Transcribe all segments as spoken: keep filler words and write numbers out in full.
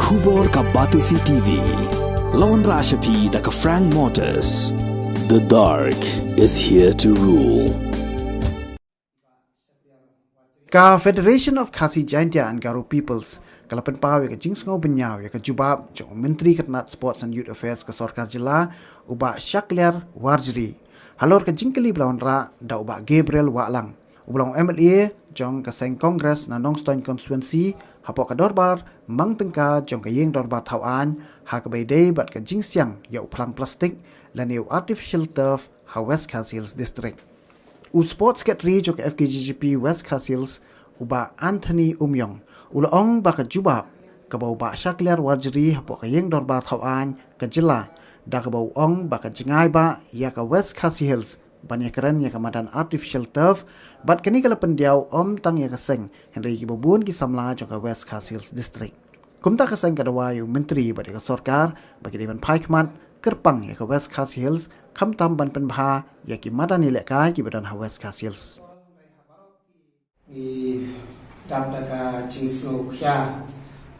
Khubor ka Batesi T V. Lawan Rashapi da ka Frank Motors. The dark is here to rule. Ka Federation of Khasi Jaintia and Garo Peoples ka la pynpaw ïa ka jingsngew bynñiaw ïa ka jubab jong u Myntri ka tnat Sports and Youth Affairs ka Sorkar Jylla, u Bah Shakliar Warjri, halor ka jingkylli ba la wanrah da u Bah Gabriel Wahlang, u ba long M L A jong ka seng Congress na Nongstoiñ Constituency, hapoh ka dorbar mang tyngka jong ka Ïing Dorbar Thawaiñ, ha kaba ïadei bad ka jingsiang ïa u phlang plastik lane u artificial turf ha West Khasi Hills District. U Sports Secretary jong ka F K J G P West Khasi Hills, u Bah Anthony Umïong, u la ong ba ka jubab kaba u Bah Shakliar Warjri hapoh ka Ïing Dorbar Thawaiñ ka Jylla, da kaba u ong ba ka jngai bah ïa ka West Khasi Hills ban ïakren ïa ka madan artificial turf, bad kane ka la pyndiaw ym tang ïa ka seng, hynrei kiba bun ki samla jong ka West Khasi Hills District. Kumta ka seng ka dawa ïa u Myntri bad ïa ka Sorkar ba ki dei ban phai khmat kyrpang ïa ka West Khasi Hills, khamtam ban pynbha ïa ki madan ïalehkai kiba don ha West Khasi Hills. Ngi dap da ka jingsngew khia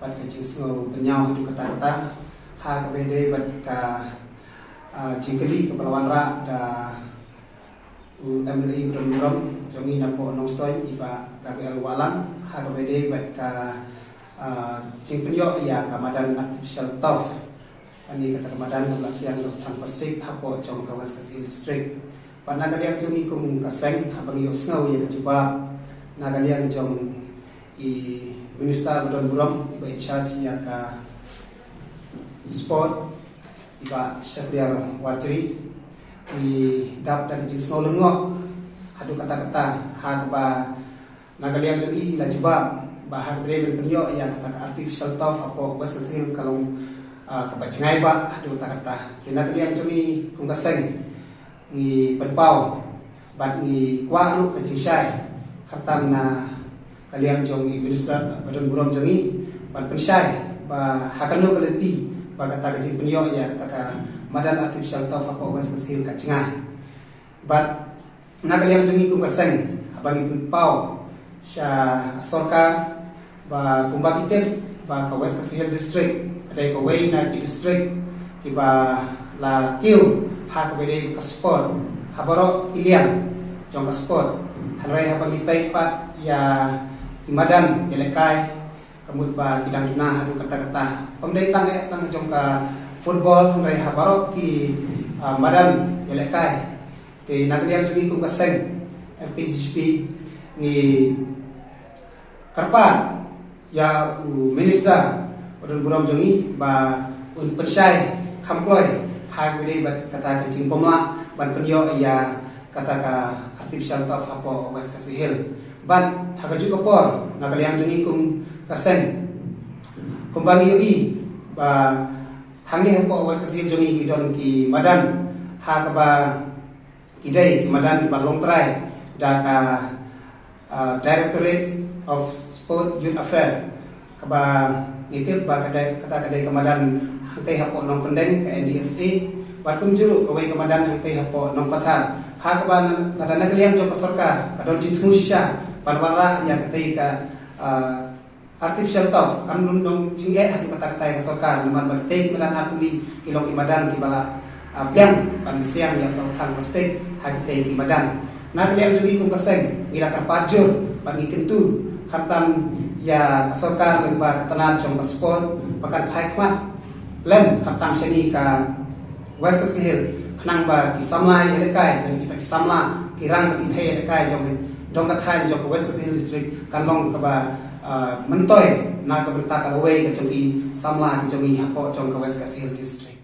bad ka jingsngew bynñiaw haduh katta katta ha kaba ïadei bad ka, ah, jingkylli kaba la wanrah da u M L A ba don burom jong ngi napoh Nongstoiñ, i Bah Gabriel Wahlang, ha kaba ïadei bad ka, ah, jingpynïoh ïa ka madan artificial turf. Ani kata ka madan kaba la siang da u phlang plastik hapoh jong ka West Khasi Hills District. Bad na ka liang jong ngi kum ka seng, haba ngi ïohsngew ïa ka jubab na ka liang jong i Minister ba don burom, i ba in charge ïa ka sport, i Bah Shakliar Warjri, ngi dap da ka jingsngew lyngngoh haduh katta katta ha kaba na ka liang jong i la jubab ba ha kaba dei ban pynïoh ïa kata ka artificial turf hapoh West Khasi Hills ka long, ah, kaba jngai bah haduh katta katta. Te na ka liang jong i kum ka seng ngi pynpaw bad ngi kwah ruh ka jingshai, khamtam na ka liang jong i Minister ba don burom jong i, ban pynshai ba ha kano ka lynti ba kata ka jingpynïoh ïa kata ka madan artificial turf hapoh West Khasi Hills ka jngai. Bad na ka liang jong ngi kum ka seng, haba ngi pynpaw sha ka sorkar ba kumba ki tip ba ka West Khasi Hills District ka dei kawei na ki district kiba la kiew ha kaba dei ka sport ha baroh ki liang jong ka sport. Hynrei haba ngi peit pat ïa ki madan ïalehkai, ka mut ba ki dang duna haduh katta katta, ym dei tang eh tang jong ka football, hynrei ha baroh ki, ah, madan ïalehkai. Te na ka liang jong ngi kum ka seng F K G P ngi kyrpad ïa u Minister ba don burom jong ngi ba un pynshai kham kloi ha kaba dei bad kata ka jingpynlah ban pynïoh ïa kata ka artificial turf hapoh West Khasi Hills. Bad ha kajuh ka por na ka liang jong ngi kum ka seng, kumba ngi ïohi ba hangne hapoh West Khasi Hills jong ngi ki don ki madan ha kaba ki dei ki madan kiba long trai da ka, ah, Directorate of Sport Youth Affairs, kaba ngi tip ba ka dei, kata ka dei ka madan hangtei hapoh Nongpyndeng ka N D S A, bad kumjuh ruh kawei ka madan hangtei hapoh Nongpathar. Ha kaba na, lada na ka liang jong ka sorkar ka don jingthmu shisha ban wanrah ïa katei ka, ah, artificial turf, kam long jingeh haduh katta katta ïa ka sorkar, namar ba kitei ki madan artylli ki long ki madan kiba la, ah, biang ban siang ïa ka phlang plastik ha kitei ki madan. Na ka liang jong ngi kum ka seng ngi la kyrpad jur bad ngi kyntu khamtam ïa ka sorkar lyngba ka tnat jong ka sport ba kan phai khmat lem khamtam sha ngi ka West Khasi Hills, khnang ba ki samla ïalehkai, lane kita ki samla, ki rangbah ki thei ïalehkai jong ki dong ka thaiñ jong ka West Khasi Hills District kan long kaba, ah, myntoi na ka bynta ka lawei ka jong ki samla ki jong ngi hapoh jong ka West Khasi Hills District.